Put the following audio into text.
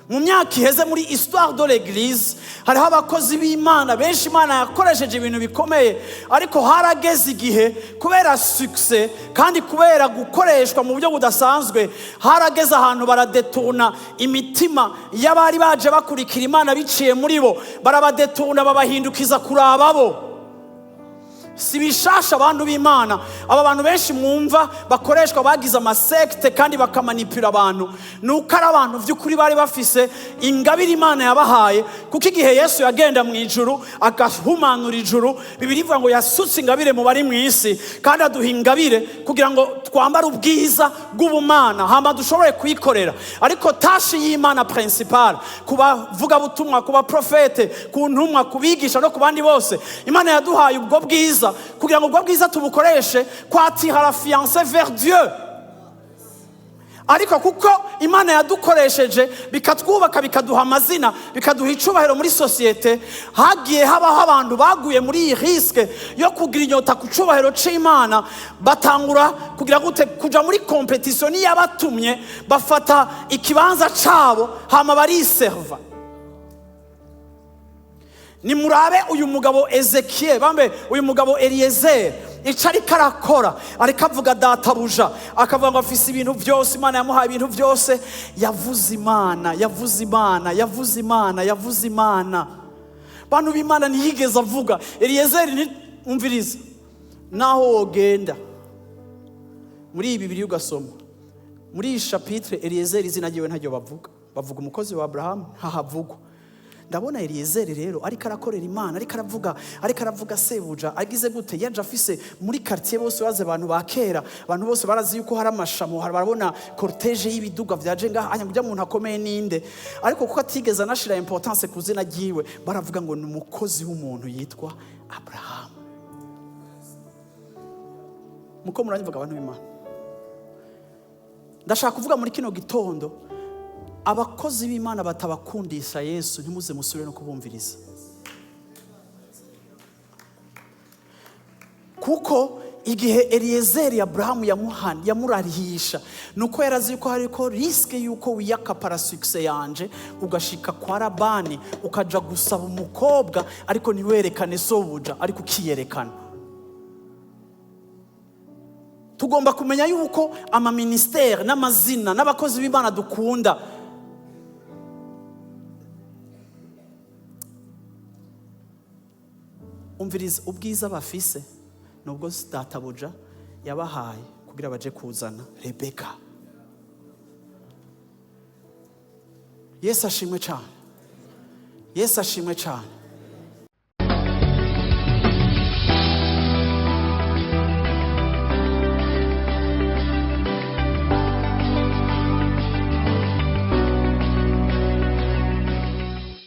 Mu myaka iheze, muri histoire de l'église, hariho abakozi b'Imana benshi Imana yakoresheje ibintu bikomeye, ariko harageze igihe, kubera succès kandi kubera gukoreshwa mu buryo budasanzwe, harageze ahantu baradetuna imitima y'abari baje bakurikira Imana biciye muri bo, barabadetuna, babahindukiza kuraba bo. Si bishasha, abantu b'Imana. Aba bantu benshi mwumva bakoreshwa, bagize ama sectes kandi bakamanipura abantu, ni uko ari abantu by'ukuri bari bafise ingabire Imana yabahaye. Kuko igihe Yesu yagenda mu ijuru, agahumanura ijuru, Bibiliya ivuga ngo yasutse ingabire mu bari mu isi, kandi aduha ingabire kugira ngo twambare ubwiza bw'ubumana, hama dushobore kuyikorera. Ariko tâche y'Imana principale ku bavugabutumwa, ku baprofete, ku ntumwa, ku bigisha no ku bandi bose, Imana yaduhaye ubwo bwiza kugira ngo ubwo bwiza tubukoreshe kwatira la fiancée vers Dieu. Ariko kuko Imana yadukoresheje, bikatwubaka, bikaduha amazina, bikaduha icubahiro muri sosiyete, hagiye habaho abantu baguye muri iyi risque yo kugira inyota ku cubahiro c'Imana, batangura kugira gute? Kuja muri compétition niyabatumye, bafata ikibanza cabo, hama bariserva. Nimurabe uyu mugabo Ezekiel, bambe uyu mugabo Eliezer, icyo ariko arakora, ariko avuga databuja, akavuga ngo afise ibintu byose, Imana yamuhaye ibintu byose. Yavuze Imana, yavuze Imana, yavuze Imana, yavuze Imana. Bantu b'Imana, ntiyigeze avuga Eliezer. Umviriza, naho wogenda muri iyi Bibiliya ugasoma muri iyi chapitre, Eliezer izina ryiwe ntaryo bavuga. Bavuga umukozi wa Aburahamu, ntahavugwa. Ndabona Eliyezeri rero ariko arakorera Imana, ariko aravuga, ariko aravuga sebuja agize gute, yaje afise muri quartier bose bazi, abantu ba kera, abantu bose barazi yuko hari amashamo, barabona cortège y'ibiduga vyaje ngaha anya kujya muntu akomeye ninde. Ariko kuko atigeze anashira importance ku zina ryiwe, baravuga ngo ni umukozi w'umuntu yitwa Abrahamu. Muko muranyumvaga, abantu b'Imana? Ndashaka kuvuga muri kino gitondo, abakozi b'Imana batabakundisha Yesu, ntimuze musubire no kubumviriza, kuko igihe Eliyezeri Aburahamu yamurarihisha, ni uko yarazi yuko hariko risque yuko wiyakapara succès yanje, ugashika kwa Labani, ukaja gusaba umukobwa, ariko ntiwerekane sobuja, ariko ukiyerekana. Tugomba kumenya yuko ama ministères n'amazina n'abakozi b'Imana dukunda, umviriza, ubwiza bafise nubwo databuja yabahaye kugira baje kuzana Rebeka. Yesu ashimwe cyane, Yesu ashimwe cyane.